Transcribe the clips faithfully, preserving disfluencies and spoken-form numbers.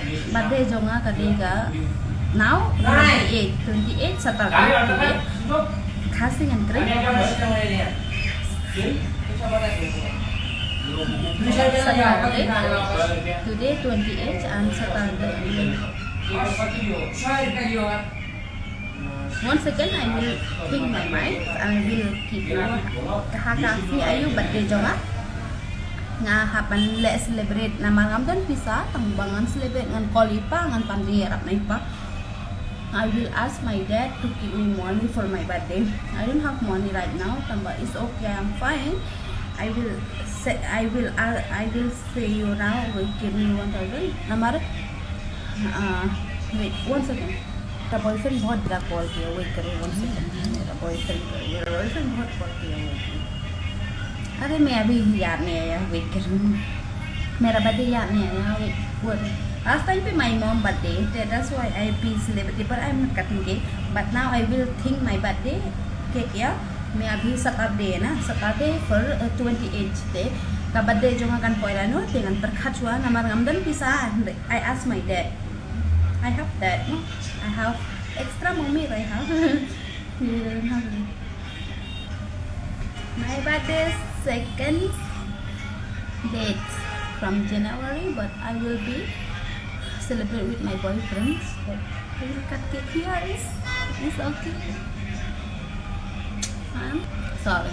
Birthday jong nga ka dei ka now, twenty-eight, twenty-eight Saturday today. Khasi ngan kren. Saturday. Today twenty-eight and Saturday. Once again, I will think my mind. I will keep you. Ka ha ka phi ayu birthday jong nga. Nga hap ban leh celebrate namar ngam don pisa, tang ba ngan celebrate ngan call i pa, ngan pan ïarap na i pa. I will ask my dad to give me money for my birthday. I don't have money right now, tang ba it's okay, I'm fine. I will say, I will, uh, I will say you now, will give me one thousand. Namar, uh, wait, one second. मेरा बॉयफ्रेंड बहुत बुरा कॉल किया, वेट करो, वन सेकंड। मेरा बॉयफ्रेंड, मेरा बॉयफ्रेंड बहुत कॉल किया, वेट करो। अरे, मैं अभी याद नहीं आया, वेट करो। मेरा बर्थडे याद नहीं आया, वेट, वेट। Last time पे my mom birthday, that, that's why I be celebrity, but I'm not cutting cake. But now I will think my birthday cake, yeah. मैं अभी सैटरडे है ना, सैटरडे फॉर ट्वेंटी एट ते का बर्थडे jong nga kan poi lano, te ngan pyrkhat shuwa namar ngam don pisa. I ask my dad. I have that, no? I have extra money, I have. You don't have it. My birthday second date from January, but I will be celebrate with my boyfriends. But I will cut cake here. It's, it's okay. I'm sorry.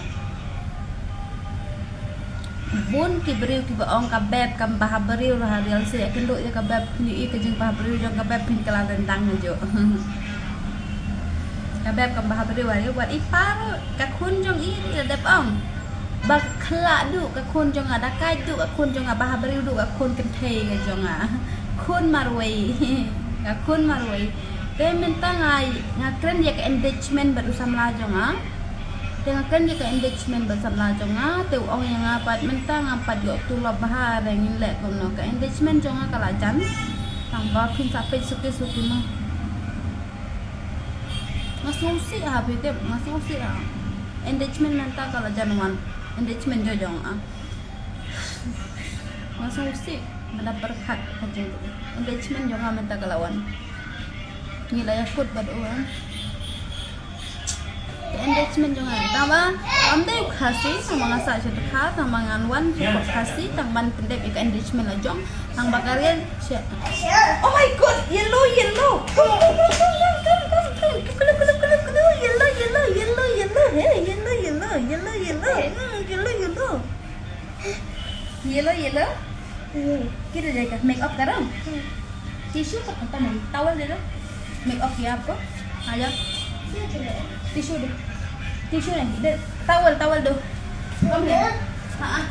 Bun ki briew kiba ong ka beb kam bha briew, ha ri Khasi ïakynduh ïa ka beb, phin ïohi ka jingbha briew jong ka beb, phin kylla dendang hajuh. Ka beb kam bha briew, wat i par ka khun jong i, i la dep ong ba khlak duh ka khun jong nga, da kait duh ka khun jong nga, bha briew duh ka khun kynthei ka jong nga. Khun marwei. Ka khun marwei. Te mynta nga, nga kren ïa ka engagement bad u samla jong nga. Te nga kren ïa ka engagement bad samla jong nga, te u ong ïa nga pat mynta ngam pat ïoh tulop bha, re ngin leh kumno. Ka engagement jong nga ka la jan. Tang ba phin sa peit suki suki mo. Nga sngewsih ha, phi tip, nga sngewsih ha. Engagement mynta ka la jan wan. Engagement jong jong nga. Nga sngewsih, nga da pyrkhat ka jingkut. Engagement jong nga mynta ka la wan. Ngi la ïakut bad u, eh. Engagement jong nga. Tang ba ym dei u Khasi, tang ba nga sah sha Dkha, tang ba ngan wan sha Khasi, tang ban pyndep ïa ka engagement la jong, tang ba ka rian sha. Oh my God, yellow, yellow. Come, come, come. Kulu, kulu, kulu, kulu. Yellow, yellow, yellow, yellow. Hey, yellow, yellow, yellow, yellow. Hmm, yellow, yellow. Yellow, yellow? Hmm. Kit ho jayega, makeup karo? Hmm. Tissue to khatam ho, towel de do. Makeup kiya aapko? Aa jao. Tissue do. Tissue nahi, de, towel, towel do. Come here. Aa, aa.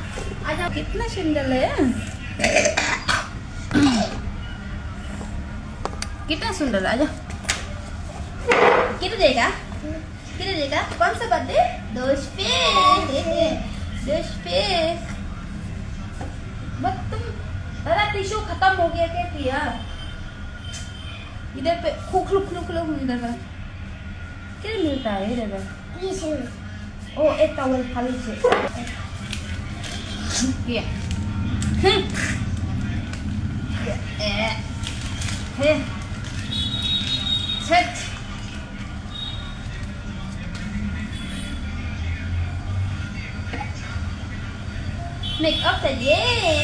Aa jao. Kitna sundar hai. Kitna sundar, aa jao. Kit ho jayega? किधर देखा? कौन सा बर्थडे? दोस्त पे। दोस्त पे। बस तुम, दादा, टिश्यू खत्म हो गया क्या किया? इधर पे, खु-, खुलो, खुलो, खुलो, इधर का। किधर मिलता है इधर का? ये से। ओ, एक टॉवल खाली से। ये। हम्म। ये, ए। हे। छठ। मेकअप चाहिए,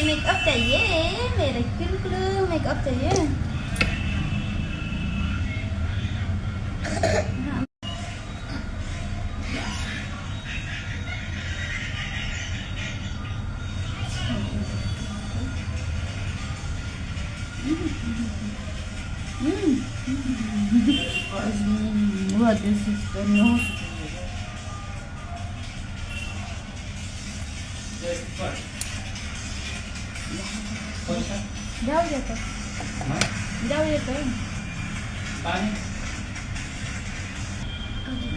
मेकअप चाहिए, मेरे कुलकुलू मेकअप चाहिए। Mm. Mm. What is this? The nose. जाओ ये तो। हाँ? जाओ ये तो। पानी।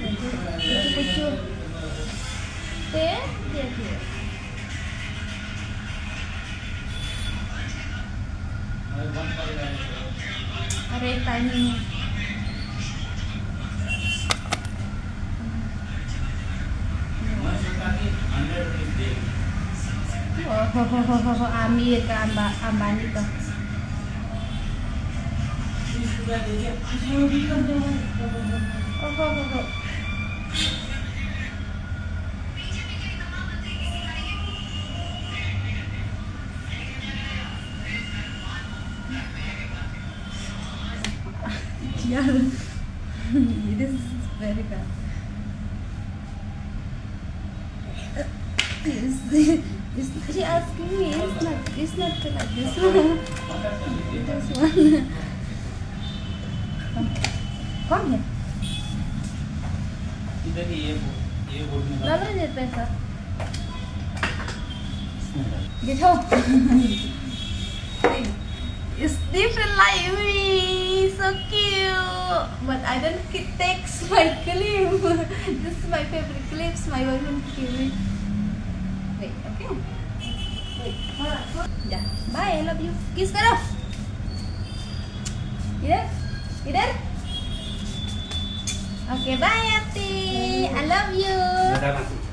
कुछ, कुछ। ते, ये, ये। अरे, टाइम नहीं है। ओहो, हो, हो, हो, हो, आमिर का, अंबा-, अंबानी का। Go, go, go, go. Yeah. This is very bad. It's, it's, she asked me, it's not, it's not like this one. This one. Come, come here. इधर ये बोर्ड, ये बोर्ड में डालो ये पैसा। Get home. It's different like me. So cute. But I don't ki- text my claim. This is my favorite clips. My boyfriend gave me. Wait, okay? Wait. Yeah. Bye, I love you. Kiss करो. इधर, इधर. Okay, bye, Ati. I love you.